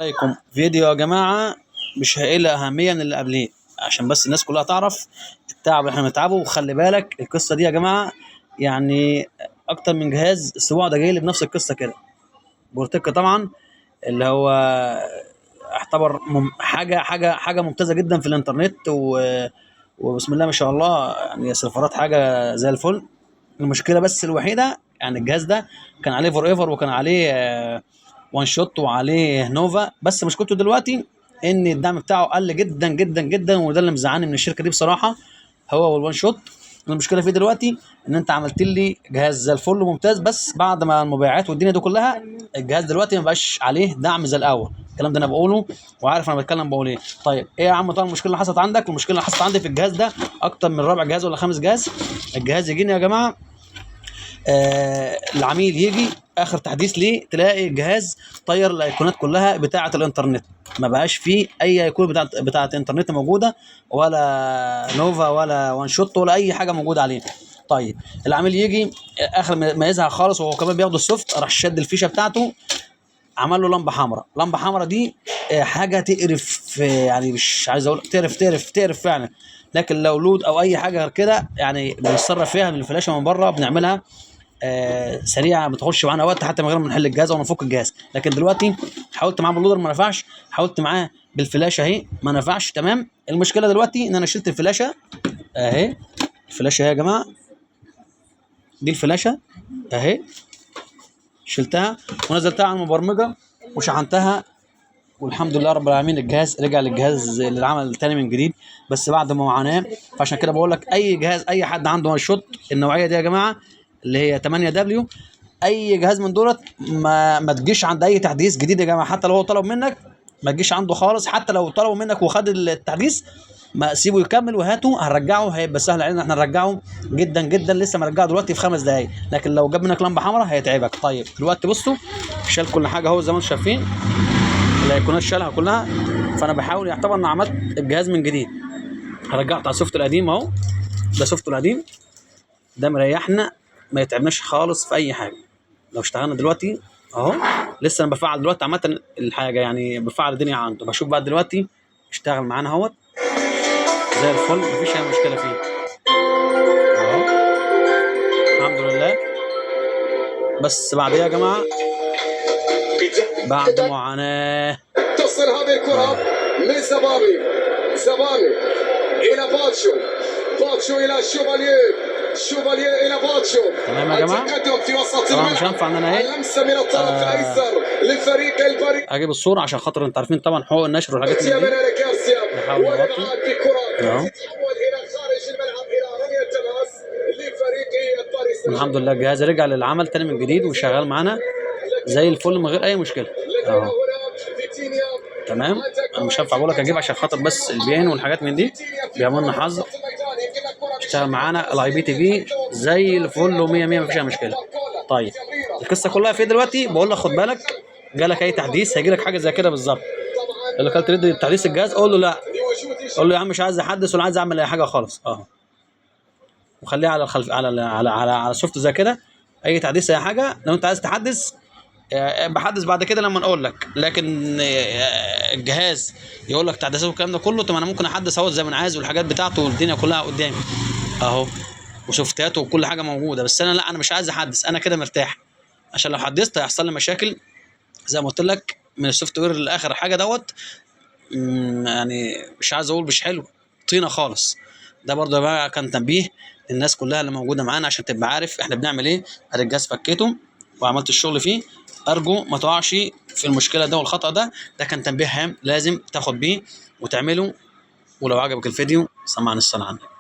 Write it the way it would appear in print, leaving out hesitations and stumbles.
عليكم فيديو يا جماعة مش هيقل أهمية من اللي قبليه، عشان بس الناس كلها تعرف التعب اللي احنا بنتعبه. وخلي بالك القصة دي يا جماعة، يعني أكتر من جهاز السبوع ده جاي لي بنفس القصة كده. بورتيك طبعا اللي هو اعتبر حاجة حاجة حاجة ممتازة جدا في الإنترنت، وبسم الله ما شاء الله، يعني سيرفرات حاجة زي الفل. المشكلة بس الوحيدة يعني الجهاز ده كان عليه فور ايفر وكان عليه وان شوت وعليه نوفا، بس مشكلته دلوقتي ان الدعم بتاعه قل جدا جدا جدا، وده اللي مزعلني من الشركة دي بصراحة، هو والوان شوت. المشكلة فيه دلوقتي ان انت عملت لي جهاز زي الفل وممتاز، بس بعد ما المبيعات والدنيا دي كلها الجهاز دلوقتي ما بقاش عليه دعم زي الاول. الكلام ده انا بقوله وعارف انا بتكلم بقول ايه. طيب ايه يا عم طبعا المشكلة اللي حصلت عندك؟ المشكلة اللي حصلت عندي في الجهاز ده اكتر من رابع جهاز ولا خامس جهاز. الجهاز يجيني يا جماعة، العميل يجي اخر تحديث ليه تلاقي الجهاز طير الايقونات كلها بتاعه الانترنت، ما بقاش فيه اي ايقونة بتاعه انترنت موجودة، ولا نوفا ولا وان شوت ولا اي حاجة موجودة عليه. طيب العميل يجي اخر ما يزهق خالص وهو كمان بياخد ال soft، راح شد الفيشه بتاعته عمل له لمبة حمراء. لمبة حمراء دي حاجة تقرف، يعني مش عايز اقول تقرف تقرف تقرف فعلا، لكن لو load او اي حاجة غير كده يعني بنتصرف فيها من الفلاشه من بره، بنعملها سريعة، ما بتاخدش معانا وقت حتى من غير ما نحل الجهاز او نفك الجهاز. لكن دلوقتي حاولت معاه باللودر ما نفعش، حاولت معاه بالفلاشه اهي ما نفعش. تمام. المشكلة دلوقتي ان انا شلت الفلاشه اهي، الفلاشه اهي يا جماعة، دي الفلاشه اهي، شلتها ونزلتها على المبرمجه وشحنتها، والحمد لله رب العالمين الجهاز رجع للجهاز للعمل تاني من جديد، بس بعد ما معاناة. فعشان كده بقول لك اي جهاز، اي حد عنده وان شوت النوعية دي يا جماعة اللي هي 8 W، اي جهاز من دولت ما تجيش عند اي تحديث جديد يا جماعة، حتى لو هو طلب منك ما تجيش عنده خالص، حتى لو طلبوا منك وخد التحديث ما سيبه يكمل وهاته، هنرجعه، هيبقى سهل علينا احنا نرجعه جدا جدا. لسه مرجعه دلوقتي في 5 دقايق، لكن لو جاب منك لمبة حمراء هيتعبك. طيب دلوقتي بصوا شال كل حاجة اهو زي ما انتم شايفين، الايقونات شالها كلها. فانا بحاول يعتبر ان عملت الجهاز من جديد، رجعت على ال soft القديم اهو، ده soft القديم ده مريحنا ما يتعبناش خالص في اي حاجة. لو اشتغلنا دلوقتي اهو، لسه انا بفعل دلوقتي عامة الحاجة، يعني بفعل الدنيا عنده، بشوف بقى دلوقتي اشتغل معانا اهوت زي الفل، مفيش اي مشكلة فيه اهو الحمد لله. بس بعد ايه يا جماعة؟ بعد معاناة. تصل هذه الكرة من زبابي، زبابي إلى باتشو، باتشو إلى شوفاليه، شوفاليه إلى باتشو. تمام يا جماعة؟ التقدم في وسط طبعا مش الملعب، هينفع ان انا ايه اللمسة من الطرف الأيسر لفريق الباريس. اجيب الصورة عشان خاطر انتوا عارفين طبعا حقوق النشر والحاجات من دي. غارسيا نحاول نغطي. والإبعاد بكرة أهو. تتحول إلى خارج الملعب إلى رمية تماس لفريق باريس. والحمد لله الجهاز رجع للعمل تاني من جديد وشغال معانا زي الفل من غير اي مشكلة اهو. لدينا هنا فيتينيا. تمام. انا مش هينفع اقول لك اجيب عشان خاطر بس البيان والحاجات من دي، بيعملوا لنا حظر. اشتغل معانا ال IPTV زي الفل و100 100 مفيش اي مشكلة. طيب القصة كلها في دلوقتي بقول لك خد بالك، جالك اي تحديث هيجي لك حاجة زي كده بالظبط، اللي قال تريد تحديث الجهاز قول له لا، قول له يا عم مش عايز احدث ولا عايز اعمل اي حاجة خالص اهو، وخليها على الخلف على على على, على soft زي كده. اي تحديث اي حاجة لو انت عايز تحدث بحدث بعد كده لما نقول لك، لكن الجهاز يقول لك تحديثات والكلام ده كله، طب انا ممكن احدث اهو زي ما انا عايز والحاجات بتاعته والدنيا كلها قدامي اهو وسوفتاته وكل حاجة موجودة، بس انا لا، انا مش عايز احدث، انا كده مرتاح، عشان لو حدثت هيحصل لي مشاكل زي ما قلت لك من ال software لاخر حاجة دوت، يعني مش عايز اقول مش حلو، طينه خالص. ده برضه بقى كان تنبيه للناس كلها اللي موجودة معانا عشان تبقى عارف احنا بنعمل ايه. ادي الجهاز فكيته وعملت الشغل فيه، ارجو ما تقعش في المشكلة ده والخطا ده، ده كان تنبيه هام لازم تاخد بيه وتعمله. ولو عجبك الفيديو سمعني الصلاة على النبي.